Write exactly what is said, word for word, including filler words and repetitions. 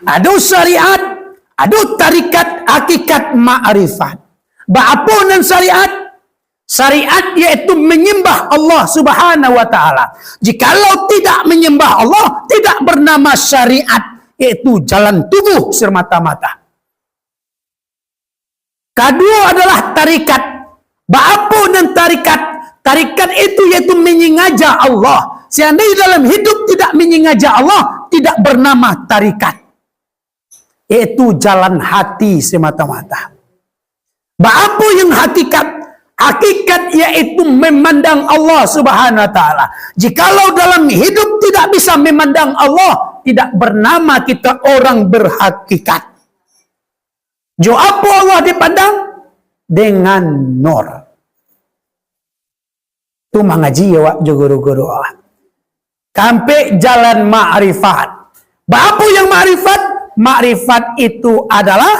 Ado syariat, ado tarikat, hakikat, makrifat. Baapo nan syariat? Syariat yaitu menyembah Allah Subhanahu wa Ta'ala. Jikalau tidak menyembah Allah, tidak bernama syariat, yaitu jalan tubuh semata-mata. Kaduo adalah tarikat. Baapo nan tarikat? Tarikat itu yaitu menyingaja Allah. Seandainya dalam hidup tidak menyingaja Allah, tidak bernama tarikat. Yaitu jalan hati semata-mata. Baapo yang hakikat? Hakikat yaitu memandang Allah Subhanahu wa Ta'ala. Jikalau dalam hidup tidak bisa memandang Allah, tidak bernama kita orang berhakikat. Jo apo Allah dipandang? Dengan nur. Tu mangaji awak jo guru-guru awak. Kampek jalan makrifat. Baapo yang makrifat? Makrifat itu adalah